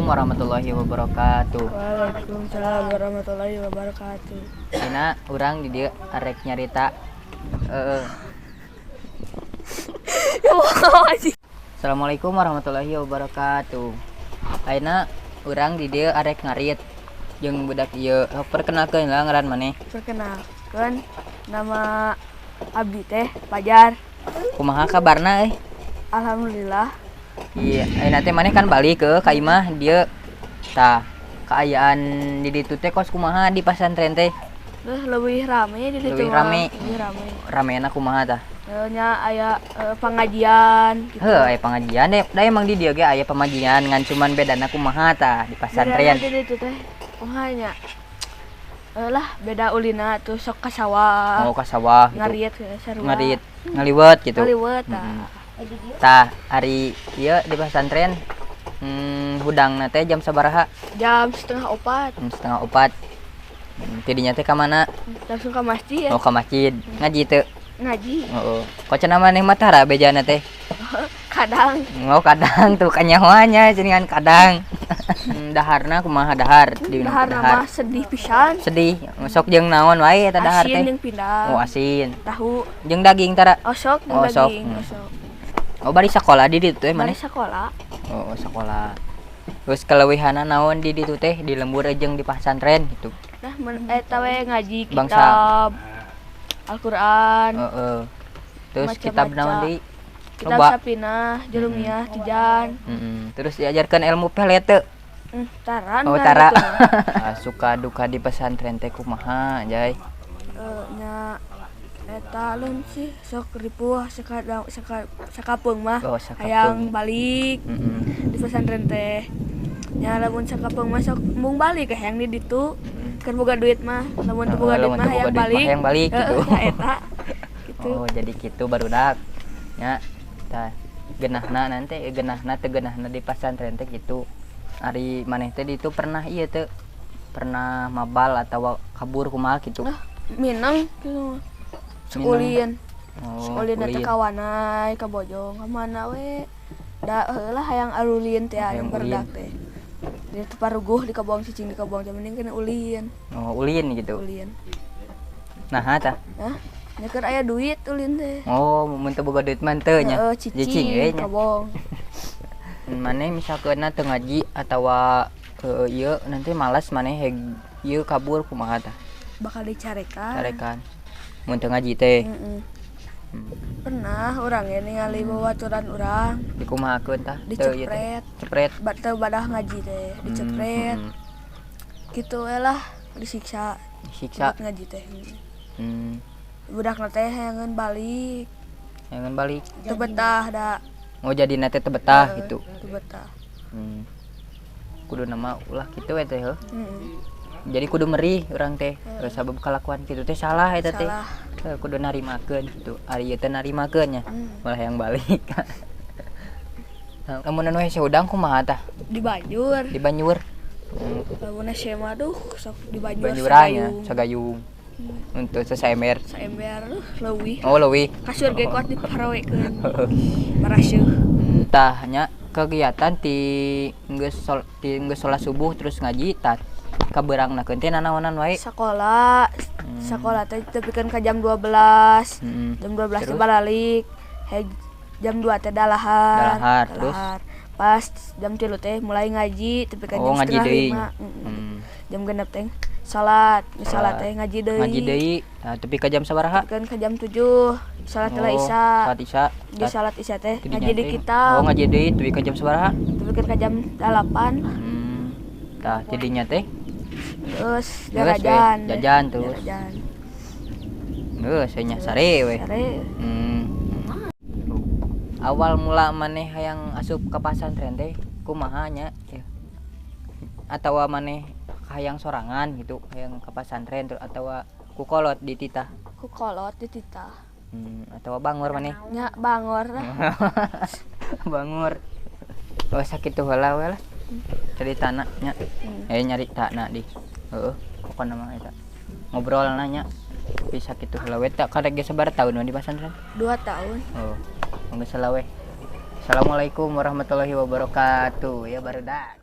Assalamualaikum warahmatullahi wabarakatuh. Waalaikumsalam warahmatullahi wabarakatuh. Dina urang di dieu arek nyarita. Heeh. Assalamualaikum warahmatullahi wabarakatuh. Ayeuna urang di dieu arek ngarit jeung budak ieu. Perkenalkeun lah ngaran maneh. Perkenalkan, nama abdi teh Pajar. Kumaha kabarna euy? Alhamdulillah. Iya, ayeuna teh maneh kan balik ke ka imah dieu. Tah, kaayaan di ditu teh kos kumaha di pasantren teh? Duh, lebih rame di ditu. Leuwih rame. Lebih rame. Ramena kumaha tah? Nya aya pengajian gitu. Heuh, aya pengajian deh. Da emang di dieu ge aya pengajian, ngan cuman bedana kumaha tah di pasantren? Bedana di ditu teh kumaha nya? Lah beda ulina tuh sok ka sawah. Oh, ka sawah gitu. Ngariet sarua. Ngariet, ngaliwet gitu. Ngaliwet tah. Tah, ari ieu di pasantren hudangna teh jam sabaraha? Jam 3.30. Jam 3.30. Tidinya teh ka mana? Langsung ke masjid. Oh, ka masjid. Ngaji teu? Ngaji. Heeh. Kok cenah maneh mah tara bejana teh? Kadang. Oh, kadang tuh kanyahoannya cenah kadang. Daharna kumaha dahar? Di Dahar dahar. Mah sedih pisan. Sedih. Sok jeung naon wae eta dahar Asin teh? jeung pindang. Oh, asin. Tahu. Jeung daging tara? Osok jeung Oh, osok. daging, osok. Oh, bari sekolah di ditu teh Mari maneh? sekolah. Oh, sekolah. Terus keleuwihana naon di ditu teh, di lembur jeung di pasantren gitu? Nah, eta we ngaji Bangsa. Kitab Al-Qur'an. Heeh. Terus Maca-maca. kitab naon deui? Kitab Loba. Sapinah, Jurumiyah, Tijan. Terus diajarkan ilmu pelet teu? Taran Oh, kan tara. gitu mah. Ah, suka duka di pesantren teh kumaha, Jai? Nya eta lun sih sok ripuh sakadang sakapeung mah. Oh, sakapeung. Hayang balik di pesantren teh. Nya lamun sakapeung mah sok embung balik ke hayang di ditu. Keur boga duit mah, lamun teu boga duit Lamun mah teu boga hayang duit mah balik. hayang balik gitu. Heeh, nah eta. Gitu. Oh, jadi gitu barudak. Nya, tah genahna nanti genahna teu genahna di pesantren teh gitu. Ari maneh teh di ditu pernah ieu teu? Pernah mabal atau kabur kumaha gitu? Ah, minang gitu. Minang. Ulin. Oh, Ulin teh ulin. ka Wanai, ka Bojong, ka mana we. Da heula hayang arulin teh Hayang hayang barudak ulin. teh. Di teu paruguh di kabong cicing di kabong teh mending kena ulin. Oh, ulin gitu. Ulin. Nah, tah. Hah? Nya keur aya duit ulin teh. Oh, mun teu boga duit mah teu nya. Heeh, Cicing cicing we nya. kabong. Maneh misalkeun teu ngaji atawa ieu nanti malas maneh heg ieu kabur kumaha tah? Bakal dicarekan. Carekan. Mun teu ngaji teh. Heeh. Pernah urang ge ningali babaturan urang Dikumahakeun tah? Teu ieu teh. dicepret. Cepret. Teu badah ngaji teh, dicepret. Gitu we lah disiksa. Siksa. Buat ngaji teh. Budakna teh hayangeun balik. Hayangeun balik. Teu betah da. Oh, jadi teh teu betah Heeh, gitu. Teu betah. Kudu nama ulah kitu we teh heuh. Heeh. Jadi kudu merih urang teh. Sabab kalakuan kitu teh salah eta teh. Salah. Heuh, kudu narimakeun gitu. Ari ieu teh narimakeun nya. Malah yang balik. Lamun anu hese hudang kumaha tah? Di Banjur. Di Banjur. Lamun hese mah duh sok di Banjur. Banjuran nya, sagayung. Sagayung. Untuk sesaember. Saember duh leuwih. Oh, leuwih. Kasur ge kuat diparowekeun. Paraseuh. Tah nya kegiatan ti geus ti geus salat subuh terus ngaji tah kabeurangna teh nanaonan wae? Sekolah, sekolah teh tepikeun ka jam 12. Jam 12 teh Terus? Balik. Heg jam 2 teh dalahar. Dalahar, terus? Dalahar. Pas jam 3 teh mulai ngaji tepikeun Oh, jam ngaji setengah deui. lima. Jam 6 teh salat, geus salat teh ngaji deui. Ngaji deui. Tah tepi ka jam sabaraha? Tepikeun ka jam 7, salat lah Oh, isya. salat isya. Di salat isya teh Tidinya ngaji di teh. kitab. Oh, ngaji deui tepi ka jam sabaraha? Tepikeun ka jam 8. Tah tidinya teh Terus Geus we, jajan. Jajan terus. Jajan. Geus we nya sare we. Sare. Awal mula maneh hayang asup ka pasantren teh kumaha nya? Ya. Atawa maneh hayang sorangan gitu, hayang ka pasantren terus atawa ku kolot dititah? Ku kolot dititah. Atawa bangor maneh? Nya bangor lah. Bangor. Oh, sakitu heula we lah. Ceritana nya. Nyarita na di. Heeh, pokona mah eta. Ngobrol nanya. Bisa kitu heula we teh karek ge sabaraha tahun di pasantren? 2 tahun. Oh, geus heula we. Assalamualaikum warahmatullahi wabarakatuh. Ya barudak.